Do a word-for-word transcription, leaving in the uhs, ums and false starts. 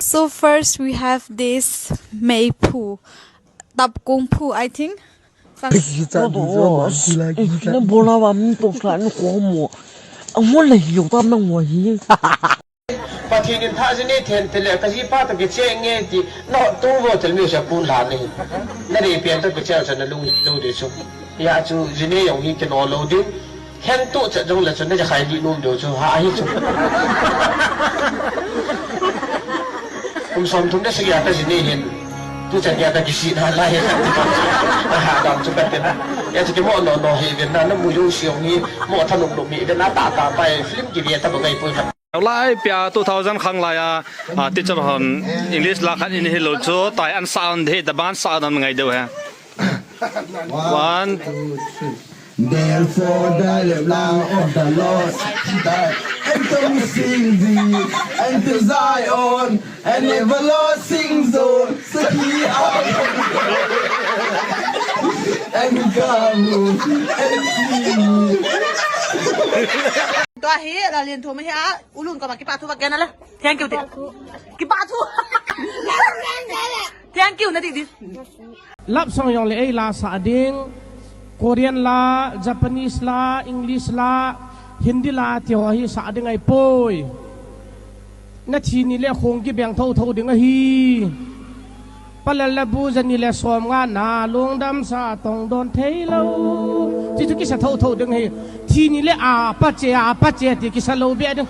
So first we have this meiphu, tapkung phu, I think. Sang- Ai, ki cha di jo, oh, ki la, ki cha. Kina bola wa mi to sa ni ko mo. Amo la yo ta na mo hi. Pathen in thah jine then te le ka jipa toh kicheng nge ti na tu vo tel mi sa pun la ni. Na re pian toh kicheng sa na lung lo de chu. Ya chu jine jong hi kino lo ding. Hen tu cha jong le chu na ja khai di num do chu ha hi chu. Kum som thum de sagi a ka jine hin. Tu cha ya ka kisi na la hin. Ha dam chu ka te na. Ya chu ki mo no no hi ve na na mu yo si jong hi mo tha lum lum mi ve na ta ta pai film ki ve ta ba ngai poi. Lai pia two thousand khang lai a, a, teacher hon English la khat in hi lo chu, tai an sa an de, the ban sa an ngai deu he. One. Therefore, the lamb of the Lord, and to sing thee, and to Zion, and everlasting zone, Saki, and come, and see. Tua hi, la lien thum hi a, Ulun ko ma kipa thu ba kena la. Thank you, ti. Kipa thu. Thank you, na ti di. Lap song jong le ei la sa ding. Korean la, Japanese la, English la, Hindi la, ti ho hi sa ding ahi poi. Na thi ni le khong kibeng tho tho ding ahi. Palal le bu ja ni le som nga na lungdam sa tong don thei lo. Ti chu kisa tho tho ding ahi. Thi ni le a pa che, a pa che ti kisa lo be ding.